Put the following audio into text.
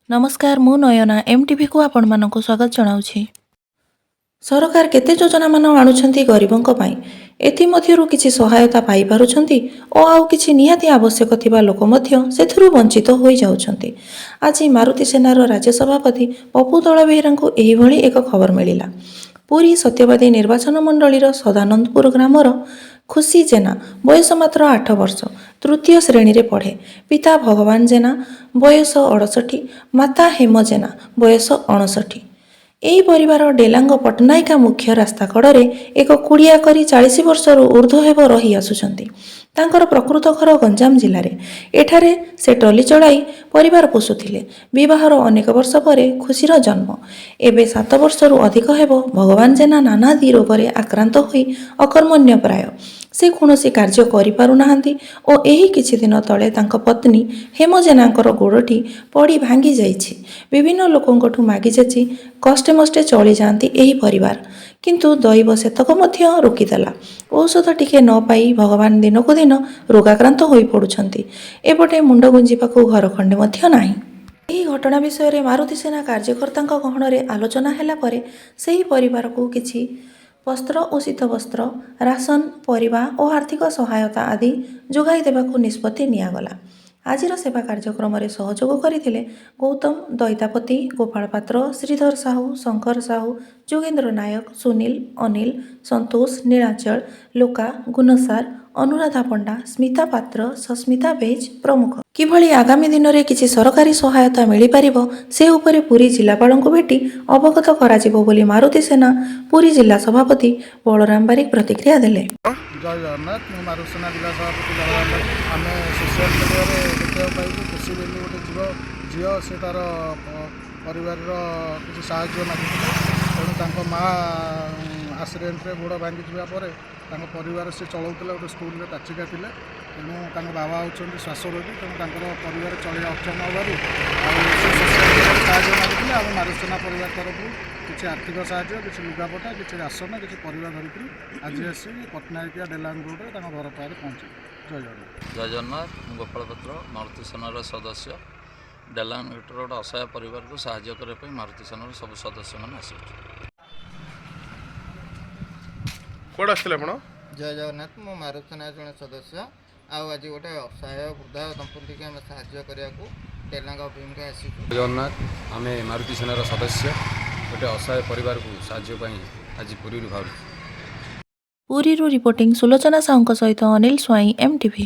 ନମସ୍କାର, ମୁଁ ନୟନା, ଏମ୍ଟିଭିକୁ ଆପଣମାନଙ୍କୁ ସ୍ୱାଗତ ଜଣାଉଛି। ସରକାର କେତେ ଯୋଜନାମାନ ଆଣୁଛନ୍ତି ଗରିବଙ୍କ ପାଇଁ। ଏଥିମଧ୍ୟରୁ କିଛି ସହାୟତା ପାଇପାରୁଛନ୍ତି ଓ ଆଉ କିଛି ନିହାତି ଆବଶ୍ୟକ ଥିବା ଲୋକ ମଧ୍ୟ ସେଥିରୁ ବଞ୍ଚିତ ହୋଇଯାଉଛନ୍ତି। ଆଜି ମାରୁତି ସେନାର ରାଜ୍ୟ ସଭାପତି ପପୁ ଦଳବେହେରାଙ୍କୁ ଏହିଭଳି ଏକ ଖବର ମିଳିଲା। ପୁରୀ ସତ୍ୟବାଦୀ ନିର୍ବାଚନ ମଣ୍ଡଳୀର ସଦାନନ୍ଦପୁର ଗ୍ରାମର ଖୁସି ଜେନା, ବୟସ ମାତ୍ର 8 ବର୍ଷ, ତୃତୀୟ ଶ୍ରେଣୀରେ ପଢ଼େ। ପିତା ଭଗବାନ ଜେନା, ବୟସ 68, ମାତା ହେମ ଜେନା, ବୟସ 59। ଏହି ପରିବାର ଡେଲାଙ୍ଗ ପଟ୍ଟନାୟିକା ମୁଖ୍ୟ ରାସ୍ତା କଡ଼ରେ ଏକ କୁଡ଼ିଆ କରି 40 ବର୍ଷରୁ ଉର୍ଦ୍ଧ୍ୱ ହେବ ରହି ଆସୁଛନ୍ତି। ତାଙ୍କର ପ୍ରକୃତ ଘର ଗଞ୍ଜାମ ଜିଲ୍ଲାରେ। ଏଠାରେ ସେ ଟ୍ରଲି ଚଳାଇ ପରିବାର ପୋଷୁଥିଲେ। ବିବାହର ଅନେକ ବର୍ଷ ପରେ ଖୁସିର ଜନ୍ମ। ଏବେ 7 ବର୍ଷରୁ ଅଧିକ ହେବ ଭଗବାନ ଜେନା ନାନାଦି ରୋଗରେ ଆକ୍ରାନ୍ତ ହୋଇ ଅକର୍ମଣ୍ୟ ପ୍ରାୟ। ସେ କୌଣସି କାର୍ଯ୍ୟ କରିପାରୁନାହାନ୍ତି ଓ ଏହି କିଛି ଦିନ ତଳେ ତାଙ୍କ ପତ୍ନୀ ହେମ ଜେନାଙ୍କର ଗୋଡ଼ଟି ପଡ଼ି ଭାଙ୍ଗି ଯାଇଛି। ବିଭିନ୍ନ ଲୋକଙ୍କଠୁ ମାଗିଯାଚି କଷ୍ଟେ ମଷ୍ଟେ ଚଳିଯାଆନ୍ତି ଏହି ପରିବାର। କିନ୍ତୁ ଦୈବ ସେତକ ମଧ୍ୟ ରୋକିଦେଲା। ଔଷଧ ଟିକେ ନ ପାଇ ଭଗବାନ ଦିନକୁ ଦିନ ରୋଗାକ୍ରାନ୍ତ ହୋଇପଡ଼ୁଛନ୍ତି। ଏପଟେ ମୁଣ୍ଡ ଗୁଞ୍ଜିବାକୁ ଘର ଖଣ୍ଡେ ମଧ୍ୟ ନାହିଁ। ଏହି ଘଟଣା ବିଷୟରେ ମାରୁତି ସେନା କାର୍ଯ୍ୟକର୍ତ୍ତାଙ୍କ ଗହଣରେ ଆଲୋଚନା ହେଲା ପରେ ସେହି ପରିବାରକୁ କିଛି ବସ୍ତ୍ର ଓ ଶୀତବସ୍ତ୍ର, ରାସନ, ପରିବା ଓ ଆର୍ଥିକ ସହାୟତା ଆଦି ଯୋଗାଇ ଦେବାକୁ ନିଷ୍ପତ୍ତି ନିଆଗଲା। ଆଜିର ସେବା କାର୍ଯ୍ୟକ୍ରମରେ ସହଯୋଗ କରିଥିଲେ ଗୌତମ ଦଇତାପତି, ଗୋପାଳ ପାତ୍ର, ଶ୍ରୀଧର ସାହୁ, ଶଙ୍କର ସାହୁ, ଯୋଗେନ୍ଦ୍ର ନାୟକ, ସୁନୀଲ, ଅନିଲ, ସନ୍ତୋଷ, ନୀଳାଚଳ, ଲୋକା, ଗୁନସାର, ଅନୁରାଧା ପଣ୍ଡା, ସ୍ମିତା ପାତ୍ର, ସସ୍ମିତା ବେଜ୍ ପ୍ରମୁଖ। କିଭଳି ଆଗାମୀ ଦିନରେ କିଛି ସରକାରୀ ସହାୟତା ମିଳିପାରିବ, ସେ ଉପରେ ପୁରୀ ଜିଲ୍ଲାପାଳଙ୍କୁ ଭେଟି ଅବଗତ କରାଯିବ ବୋଲି ମାରୁତି ସେନା ପୁରୀ ଜିଲ୍ଲା ସଭାପତି ବଳରାମ ବାରିକ ପ୍ରତିକ୍ରିୟା ଦେଲେ। ଜୟ ଜଗନ୍ନାଥ। ମୁଁ ମାରୁତିସେନା ଜିଲ୍ଲା ସଭାପତି ବଳରାମ ବାରିକ। ଆମେ ସୋସିଆଲ ମିଡ଼ିଆରେ ଦେଖିବାକୁ ପାଇଛୁ, ଖୁସି ବୋଲି ଗୋଟେ ଝିଅ, ସେ ତା'ର ପରିବାରର କିଛି ସାହାଯ୍ୟ ମାଗିଥିଲେ। ତେଣୁ ତାଙ୍କ ମା ଆକ୍ସିଡେଣ୍ଟରେ ଗୋଡ଼ ଭାଙ୍ଗିଯିବା ପରେ ତାଙ୍କ ପରିବାର ସେ ଚଳାଉଥିଲେ, ଗୋଟେ ସ୍କୁଲରେ ପାଚିକା ଥିଲେ। ତେଣୁ ତାଙ୍କ ବାବା ହେଉଛନ୍ତି ଶ୍ୱାସ ରୋଗୀ। ତେଣୁ ତାଙ୍କର ପରିବାର ଚଳିବା ଅକ୍ଷମ ହେବାରୁ ଆଉ ସେ ସୋସିଆଲ ମିଡ଼ିଆରେ ସାହାଯ୍ୟ ମାଗିଥିଲେ। ଆମ ମାରୁତିସେନା ପରିବାର ତରଫରୁ କିଛି ଆର୍ଥିକ ସାହାଯ୍ୟ, କିଛି ଲୁଗାପଟା, କିଛି ରାସନ, କିଛି ପରିବା ଧରିକିରି ଆଜି ଆସି ପଟ୍ଟନାୟକିଆ ଡେଲାଙ୍ଗ ରୋଡ଼ରେ ତାଙ୍କ ଘର ପାଖରେ ପହଞ୍ଚିଲେ। ଜୟ ଜଗନ୍ନାଥ। ଜୟ ଜଗନ୍ନାଥ। ମୁଁ ଗୋପାଳ ପାତ୍ର, ମାରୁତି ସେନାର ସଦସ୍ୟ। ଡେଲାଙ୍ଗ ଗୋଟେ ଅସହାୟ ପରିବାରକୁ ସାହାଯ୍ୟ କରିବା ପାଇଁ ମାରୁତି ସେନାର ସବୁ ସଦସ୍ୟମାନେ ଆସିଛୁ। କୁଆଡ଼େ ଆସିଥିଲେ ଆପଣ? ଜୟ ଜଗନ୍ନାଥ। ମୁଁ ମାରୁତି ସେନାର ଜଣେ ସଦସ୍ୟ। ଆଉ ଆଜି ଗୋଟେ ଅସହାୟ ବୃଦ୍ଧା ଦମ୍ପତିକି ଆମେ ସାହାଯ୍ୟ କରିବାକୁ ଡେଲାଙ୍ଗ ଅଭିମୁଖେ ଆସିଛୁ। ଜୟ ଜଗନ୍ନାଥ। ଆମେ ମାରୁତି ସେନାର ସଦସ୍ୟ, ଗୋଟେ ଅସହାୟ ପରିବାରକୁ ସାହାଯ୍ୟ ପାଇଁ ଆଜି ପୁରୀରୁ ବାହାରୁଛୁ। ପୁରୀରୁ ରିପୋର୍ଟିଂ ସୁଲୋଚନା ସାହୁଙ୍କ ସହିତ ଅନିଲ ସ୍ୱାଇଁ, ଏମ୍ଟିଭି।